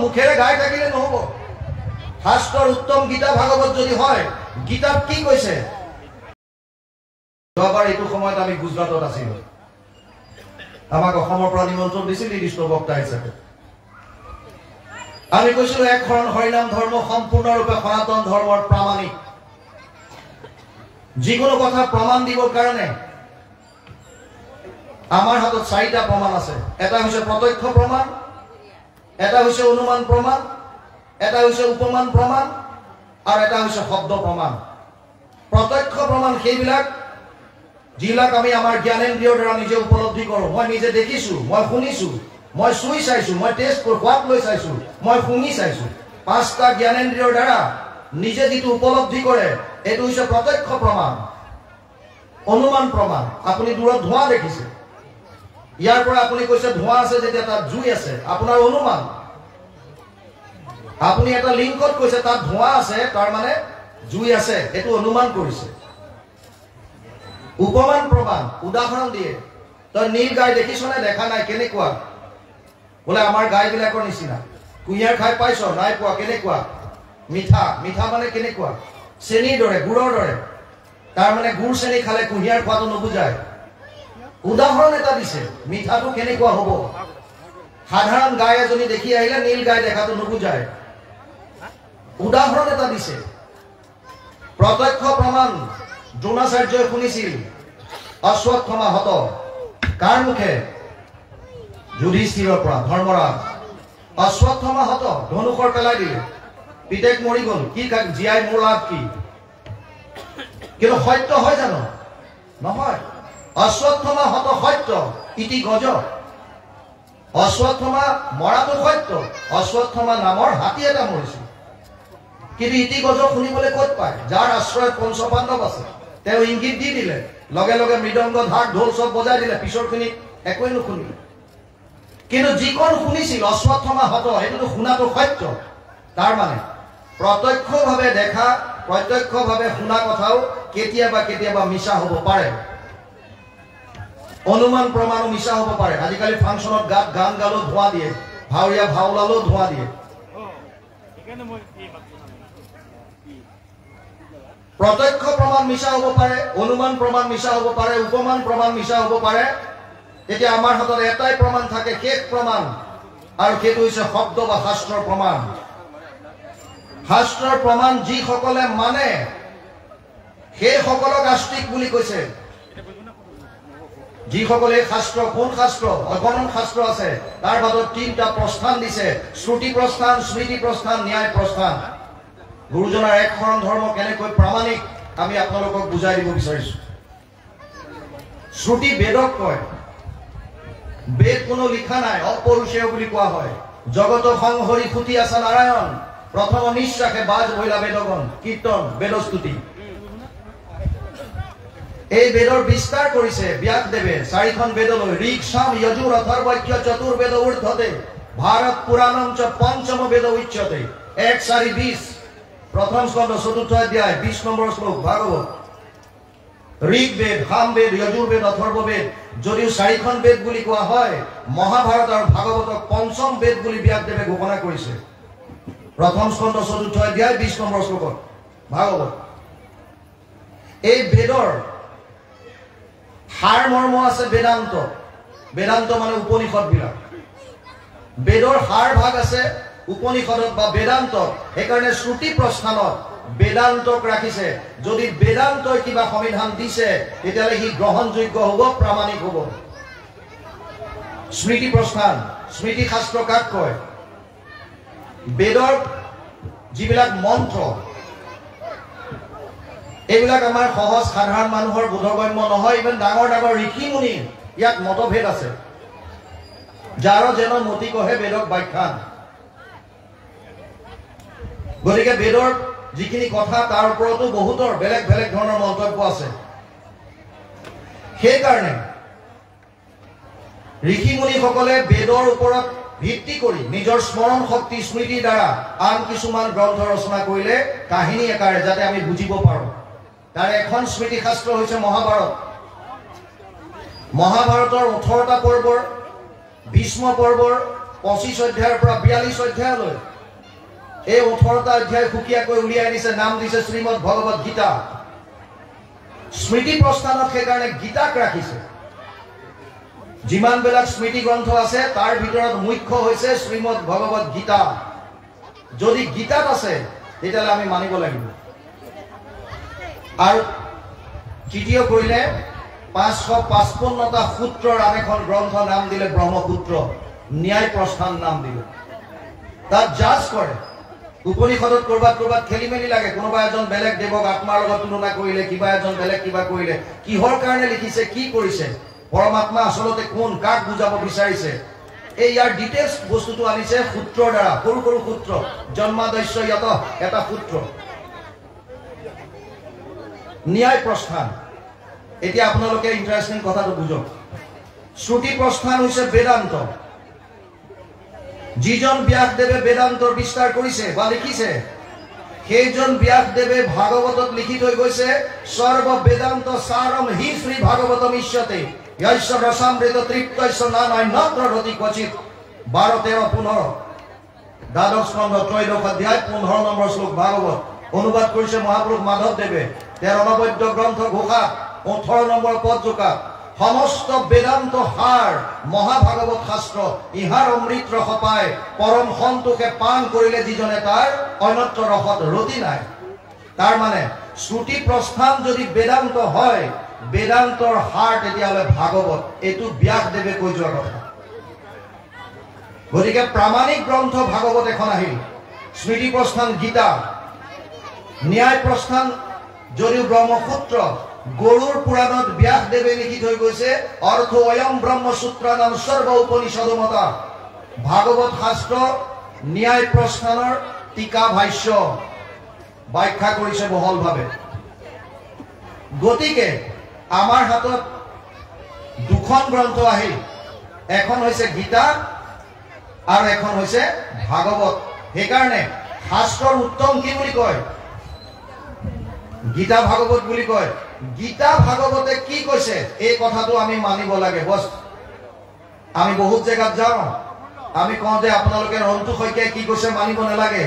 মুখেৰে গাই থাকিলে নহ'ব। শাস্ত্ৰৰ উত্তম গীতা ভাগৱত যদি হয়, গীতাত কি কৈছে? যোৱাবাৰ এইটো সময়ত আমি গুজৰাটত আছিলো, আমাক অসমৰ পৰা নিমন্ত্ৰণ দিছিল নিৰ্দিষ্ট বক্তা হিচাপে। আমি কৈছিলো এক শৰণ হৰিনাম ধৰ্ম সম্পূৰ্ণৰূপে সনাতন ধৰ্মৰ প্ৰামাণিক। যিকোনো কথা প্ৰমাণ দিবৰ কাৰণে আমাৰ হাতত চাৰিটা প্ৰমাণ আছে। এটা হৈছে প্ৰত্যক্ষ প্ৰমাণ, এটা হৈছে অনুমান প্ৰমাণ, এটা হৈছে উপমান প্ৰমাণ, আৰু এটা হৈছে শব্দ প্ৰমাণ। প্ৰত্যক্ষ প্ৰমাণ সেইবিলাক যিবিলাক আমি আমাৰ জ্ঞানেন্দ্ৰিয়ৰ দ্বাৰা নিজে উপলব্ধি কৰোঁ। মই নিজে দেখিছো, মই শুনিছো, মই চুই চাইছো, মই টেষ্ট কৰি সোৱাদ লৈ চাইছো, মই শুঙি চাইছো। পাঁচটা জ্ঞানেন্দ্ৰিয়ৰ দ্বাৰা নিজে যিটো উপলব্ধি কৰে এইটো হৈছে প্ৰত্যক্ষ প্ৰমাণ। অনুমান প্ৰমাণ, আপুনি দূৰত ধোঁৱা দেখিছে, ইয়াৰ পৰা আপুনি কৈছে ধোঁৱা আছে যেতিয়া তাত জুই আছে, আপোনাৰ অনুমান। আপুনি এটা লিংকত কৈছে তাত ধোঁৱা আছে, তাৰ মানে জুই আছে, এইটো অনুমান কৰিছে। উপমান প্ৰমাণ, উদাহৰণ দিয়ে, তই নীল গাই দেখিছনে? দেখা নাই। কেনেকুৱা? বোলে আমাৰ গাইবিলাকৰ নিচিনা। কুঁহিয়াৰ খাই পাইছ? নাই পোৱা। কেনেকুৱা? মিঠা। মিঠা মানে কেনেকুৱা? চেনীৰ দৰে, গুড়ৰ দৰে। তাৰ মানে গুড় চেনী খালে কুঁহিয়াৰ খোৱাটো নুবুজায়। উদাহৰণ এটা দিছে, মিঠাটো কেনেকুৱা হ'ব। সাধাৰণ গাই এজনী দেখি আহিলে নীল গাই দেখাটো নুবুজায়। উদাহৰণ এটা দিছে। প্ৰত্যক্ষ প্ৰমাণ দ্ৰোণাচাৰ্যই শুনিছিল অশ্বত্থমা হত, কাৰ মুখে? যুধিষ্ঠিৰৰ পৰা, ধৰ্মৰাজ। অশ্বত্থমা হত, ধনুষৰ পেলাই দিলে, পিতেক মৰি গ'ল, কি জীয়াই মোৰ লাভ কি? কিন্তু সত্য হয় জানো? নহয়। অশ্বত্থমা হত সত্য ইতি গজ। অশ্বত্থমা মৰাটো সত্য, অশ্বত্থমা নামৰ হাতী এটা মৰিছিল, কিন্তু ইতি গজ শুনিবলৈ ক'ত পায়? যাৰ আশ্ৰয়ত পঞ্চপাণ্ডৱ আছে, তেওঁ ইংগিত দি দিলে, লগে লগে মৃদংগ ঢাক ঢোল চব বজাই দিলে, পিছৰখিনি একোৱেই নুশুনিলে। কিন্তু যিকণ শুনিছিল অশ্বত্থমা হত, সেইটোতো শুনাটো সত্য। তাৰ মানে প্ৰত্যক্ষভাৱে দেখা, প্ৰত্যক্ষভাৱে শুনা কথাও কেতিয়াবা কেতিয়াবা মিছা হ'ব পাৰে। অনুমান প্ৰমাণো মিছা হ'ব পাৰে। আজিকালি ফাংচনত গাত গান গালেও ধোঁৱা দিয়ে, ভাৱৰীয়া ভাও ওলালেও ধোঁৱা দিয়ে। প্ৰত্যক্ষ প্ৰমাণ মিছা হ'ব পাৰে, অনুমান প্ৰমাণ মিছা হ'ব পাৰে, উপমান প্ৰমাণ মিছা হ'ব পাৰে। তেতিয়া আমাৰ হাতত এটাই প্ৰমাণ থাকে, শেষ প্ৰমাণ, আৰু সেইটো হৈছে শব্দ বা শাস্ত্ৰৰ প্ৰমাণ। শাস্ত্ৰৰ প্ৰমাণ যিসকলে মানে সেইসকলক আস্তিক বুলি কৈছে। যিসকলে শাস্ত্ৰ, কোন শাস্ত্ৰ? অগণন শাস্ত্ৰ আছে, তাৰ মাজত তিনিটা প্ৰস্থান দিছে, শ্ৰুতি প্ৰস্থান, স্মৃতি প্ৰস্থান, ন্যায় প্ৰস্থান। গুৰুজনাৰ এক শৰণ ধৰ্ম কেনেকৈ প্ৰামাণিক আমি আপোনালোকক বুজাই দিব বিচাৰিছো। শ্ৰুতি বেদক কয়, বেদ কোনো লিখা নাই, অপৰুষেয় বুলি কোৱা হয়। জগত সংহৰি ফুটি আছা নাৰায়ণ, প্ৰথম নিশ্বাসে বাজ ভৈলা বেদগণ, কীৰ্তন বেদস্তুতি। এই বেদৰ বিস্তাৰ কৰিছে ব্যাসদেৱে চাৰিখন বেদলৈ, ঋক সাম যজুৰ অথৰ্বক্ষ চতুৰ্বেদ ঊৰ্ধ্বতে, ভাৰত পুৰাণং চ পঞ্চম বেদ উচ্যতে। 1 4 20, প্ৰথম স্কন্ধ চতুৰ্থ অধ্যায় 20 নম্বৰ শ্লোক ভাগৱত। ঋক বেদ, সাম বেদ, যজুৰ্বেদ, অথৰ্ব বেদ, যদিও চাৰিখন বেদ বুলি কোৱা হয়, মহাভাৰত আৰু ভাগৱতক পঞ্চম বেদ বুলি ব্যাসদেৱে ঘোষণা কৰিছে। প্ৰথম স্কন্ধ চতুৰ্থ অধ্যায় 20 নম্বৰ শ্লোকত ভাগৱত। এই বেদৰ সাৰ মৰ্ম আছে বেদান্ত। বেদান্ত মানে উপনিষদবিলাক। বেদৰ সাৰ ভাগ আছে উপনিষদত বা বেদান্তত। সেইকাৰণে শ্ৰুতি প্ৰস্থানত বেদান্তক ৰাখিছে। যদি বেদান্তই কিবা সমিধান দিছে তেতিয়াহ'লে সি গ্ৰহণযোগ্য হ'ব, প্ৰামাণিক হ'ব। স্মৃতি প্ৰস্থান, স্মৃতি শাস্ত্ৰ কাক কয়? বেদৰ যিবিলাক মন্ত্ৰ, এইবিলাক আমাৰ সহজ সাধাৰণ মানুহৰ বোধগম্য নহয়। ইমান ডাঙৰ ডাঙৰ ঋষি মুনি ইয়াত মতভেদ আছে। যাৰ যেন মতি কহে বেদক ব্যাখ্যান। গতিকে বেদৰ যিখিনি কথা তাৰ ওপৰতো বহুতৰ বেলেগ বেলেগ ধৰণৰ মন্তব্য আছে। সেইকাৰণে ঋষি মুনিসকলে বেদৰ ওপৰত ভিত্তি কৰি নিজৰ স্মৰণ শক্তি, স্মৃতিৰ দ্বাৰা আন কিছুমান গ্ৰন্থ ৰচনা কৰিলে কাহিনী আকাৰে, যাতে আমি বুজিব পাৰোঁ। তাৰে এখন স্মৃতি শাস্ত্ৰ হৈছে মহাভাৰত। মহাভাৰতৰ 18টা পৰ্বৰ, ভীষ্ম পৰ্বৰ 25 অধ্যায়ৰ পৰা 42 অধ্যায়লৈ এই 18টা অধ্যায় সুকীয়াকৈ উলিয়াই আনিছে, নাম দিছে শ্ৰীমদ ভগৱত গীতা। স্মৃতি প্ৰস্থানত সেইকাৰণে গীতাক ৰাখিছে। যিমানবিলাক স্মৃতি গ্ৰন্থ আছে তাৰ ভিতৰত মুখ্য হৈছে শ্ৰীমদ ভগৱত গীতা। যদি গীতাত আছে তেতিয়াহ'লে আমি মানিব লাগিব। আৰু তৃতীয় কৰিলে 555টা সূত্ৰৰ আন এখন গ্ৰন্থ নাম দিলে ব্ৰহ্মসূত্ৰ, ন্যায় প্ৰস্থান নাম দিলে। তাত জাজ কৰে। উপনিষদত ক'ৰবাত ক'ৰবাত খেলি মেলি লাগে, কোনোবা এজন বেলেগ দেৱক আত্মাৰ লগত তুলনা কৰিলে, কিবা এজন বেলেগ কিবা কৰিলে, কিহৰ কাৰণে লিখিছে, কি কৰিছে, পৰমাত্মা আচলতে কোন, কাক বুজাব বিচাৰিছে, এই ইয়াৰ ডিটেইলছ বস্তুটো আনিছে সূত্ৰৰ দ্বাৰা। সৰু সৰু সূত্ৰ, জন্মাদস্য য়ত এটা সূত্ৰ, ন্যায় প্ৰস্থান। এতিয়া আপোনালোকে ইণ্টাৰেষ্টিং কথাটো বুজক। শ্ৰুতি প্ৰস্থান হৈছে বেদান্ত। যিজন ব্যাসদেৱে বেদান্তৰ বিস্তাৰ কৰিছে বা লিখিছে, সেইজন ব্যাসদেৱে ভাগৱতত লিখি থৈ গৈছে, সৰ্ব বেদান্ত সাৰম হি শ্ৰী ভাগৱতম ইষ্যতে য়স্য ৰসামৃত তৃপ্তস্য নানান্যত্ৰ ৰতি ক্বচিত। 12, 13, 15 দ্বাদশ স্কন্ধ ত্ৰয়োদশ অধ্যায় 15 নম্বৰ শ্লোক ভাগৱত। অনুবাদ কৰিছে মহাপুৰুষ মাধৱদেৱে। তেওঁৰ অনবদ্য গ্ৰন্থ ঘোষা 18 নম্বৰ পদ জোকা। সমস্ত বেদান্ত সাৰ মহাভাগৱত শাস্ত্ৰ, ইহাৰ অমৃত ৰস পাই পৰম সন্তোষে পান কৰিলে যিজনে, তাৰ অন্যত্ৰ ৰসত ৰতি নাই। তাৰ মানে শ্ৰুতি প্ৰস্থান যদি বেদান্ত হয়, বেদান্তৰ সাৰ তেতিয়াহ'লে ভাগৱত। এইটো ব্যাসদেৱে কৈ যোৱা কথা। গতিকে প্ৰামাণিক গ্ৰন্থ ভাগৱত এখন আহিল, স্মৃতি প্ৰস্থান গীতা, ন্যায় প্ৰস্থান যদিও ব্ৰহ্মসূত্ৰ, গৰুৰ পুৰাণত ব্যাসদেৱে লিখি থৈ গৈছে অৰ্থ অয়ম ব্ৰহ্মসূত্ৰ নাম সৰ্ব উপনিষদমতা। ভাগৱত শাস্ত্ৰ ন্যায় প্ৰস্থানৰ টীকা ভাষ্য ব্যাখ্যা কৰিছে বহলভাৱে। গতিকে আমাৰ হাতত দুখন গ্ৰন্থ আহিল, এখন হৈছে গীতা আৰু এখন হৈছে ভাগৱত। সেইকাৰণে শাস্ত্ৰৰ উত্তম কি বুলি কয়? গীতা ভাগৱত বুলি কয়। গীতা ভাগৱতে কি কৈছে এই কথাটো আমি মানিব লাগে। বছ, আমি বহুত জেগাত যাওঁ, আমি কওঁ যে আপোনালোকে ৰন্তু শইকীয়াই কি কৈছে মানিব নালাগে।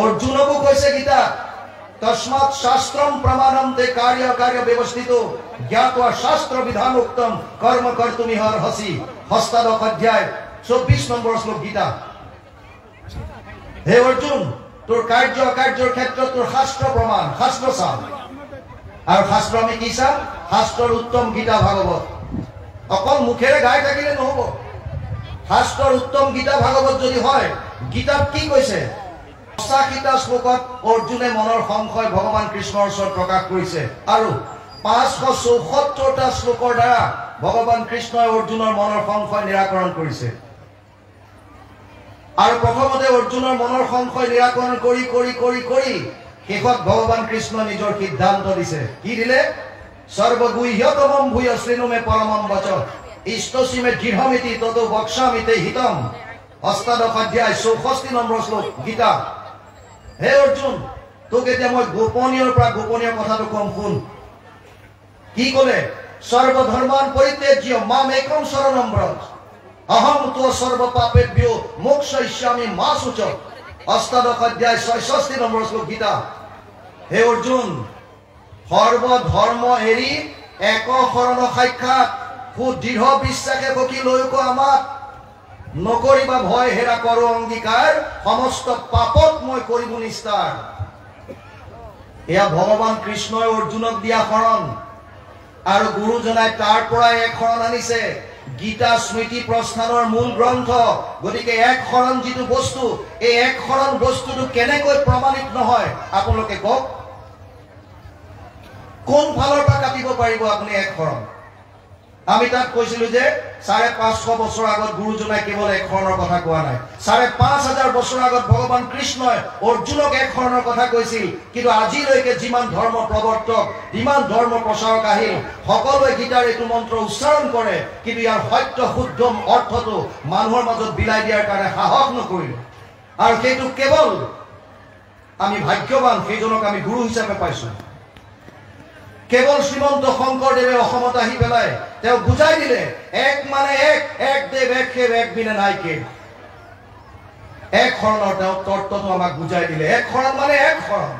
অৰ্জুনকো কৈছে গীতা, তস্মাৎ শাস্ত্ৰম প্ৰমাণম তে কাৰ্য কাৰ্য ব্যৱস্থিত জ্ঞাত্বা শাস্ত্ৰ বিধান উক্তম কৰ্ম কৰ্তুমিহ অৰ্হসি। অষ্টাদশ অধ্যায় 24 নম্বৰ শ্লোক গীতা। হে অৰ্জুন, তোৰ কাৰ্য অকাৰ্যৰ ক্ষেত্ৰত তোৰ শাস্ত্ৰ প্ৰমাণ, শাস্ত্ৰ চাম। আৰু শাস্ত্ৰ আমি কি চাম? শাস্ত্ৰৰ উত্তম গীতা ভাগৱত। অকল মুখেৰে গাই থাকিলে নহ'ব। শাস্ত্ৰৰ উত্তম গীতা ভাগৱত যদি হয়, গীতাত কি কৈছে? 85টা শ্লোকত অৰ্জুনে মনৰ সংশয় ভগৱান কৃষ্ণৰ ওচৰত প্ৰকাশ কৰিছে আৰু 574টা শ্লোকৰ দ্বাৰা ভগৱান কৃষ্ণই অৰ্জুনৰ মনৰ সংশয় নিৰাকৰণ কৰিছে। আৰু প্ৰথমতে অৰ্জুনৰ মনৰ সংশয় নিৰাকৰণ কৰি কৰি কৰি কৰি শেষত ভগৱান কৃষ্ণই নিজৰ সিদ্ধান্ত দিছে। কি দিলে? সৰ্বগুহ্যতমম ভূয় শৃণুমে পৰমম বচ ইষ্টসীমে দৃঢ়মিতি ততো বক্সামিতে হিতম। অষ্টাদশ অধ্যায় 64 নম্বৰ শ্লোক গীতা। হে অৰ্জুন, তোক এতিয়া মই গোপনীয়ৰ পৰা গোপনীয় কথাটো কম, শুন। কি ক'লে? সৰ্বধৰ্মান পৰিত্যাজ্য মাম একম শৰণম ব্ৰজ অহং তো সৰ্ব পাপেভ্যো মোক্ষয়িষ্যামি মা শুচ। অষ্টাদশ অধ্যায় 66 নম্বৰ শ্লোক গীতা। হে অৰ্জুন, সৰ্বধৰ্ম এৰি এক শৰণ সাক্ষাৎ সুদৃঢ় বিশ্বাসে সখী লৈক আমাক, নকৰিবা ভয় হেৰা কৰো অংগীকাৰ, সমস্ত পাপত মই কৰিব নিস্তাৰ। এয়া ভগৱান কৃষ্ণই অৰ্জুনক দিয়া শৰণ, আৰু গুৰুজনাই তাৰ পৰাই এক শৰণ আনিছে। গীতা স্মৃতি প্ৰস্থানৰ মূল গ্ৰন্থ। গতিকে এক শৰণ যিটো বস্তু, এই এক শৰণ বস্তুটো কেনেকৈ প্ৰমাণিত নহয় আপোনালোকে কওক? কোন ফালৰ পৰা কাটিব পাৰিব আপুনি এক শৰণ? আমি তাত কৈছিলো যে 550 বছৰ আগত গুৰুজনাই কেৱল এক শৰণৰ কথা কোৱা নাই, 5500 বছৰ আগত ভগৱান কৃষ্ণই অৰ্জুনক এক শৰণৰ কথা কৈছিল। কিন্তু আজিলৈকে যিমান ধৰ্ম প্ৰৱৰ্তক, যিমান ধৰ্ম প্ৰচাৰক আহিল, সকলোৱে গীতাৰ এইটো মন্ত্ৰ উচ্চাৰণ কৰে, কিন্তু ইয়াৰ সত্য শুদ্ধ অৰ্থটো মানুহৰ মাজত বিলাই দিয়াৰ কাৰণে সাহস নকৰিলে। আৰু সেইটো কেৱল আমি ভাগ্যৱান, সেইজনক আমি গুৰু হিচাপে পাইছো। কেৱল শ্ৰীমন্ত শংকৰদেৱে অসমত আহি পেলাই তেওঁ বুজাই দিলে, এক মানে এক, এক দেৱ এক সেৱ এক বিনে নাই কে। এক শৰণৰ তেওঁ তত্ত্বটো আমাক বুজাই দিলে। এক শৰণ মানে এক শৰণ।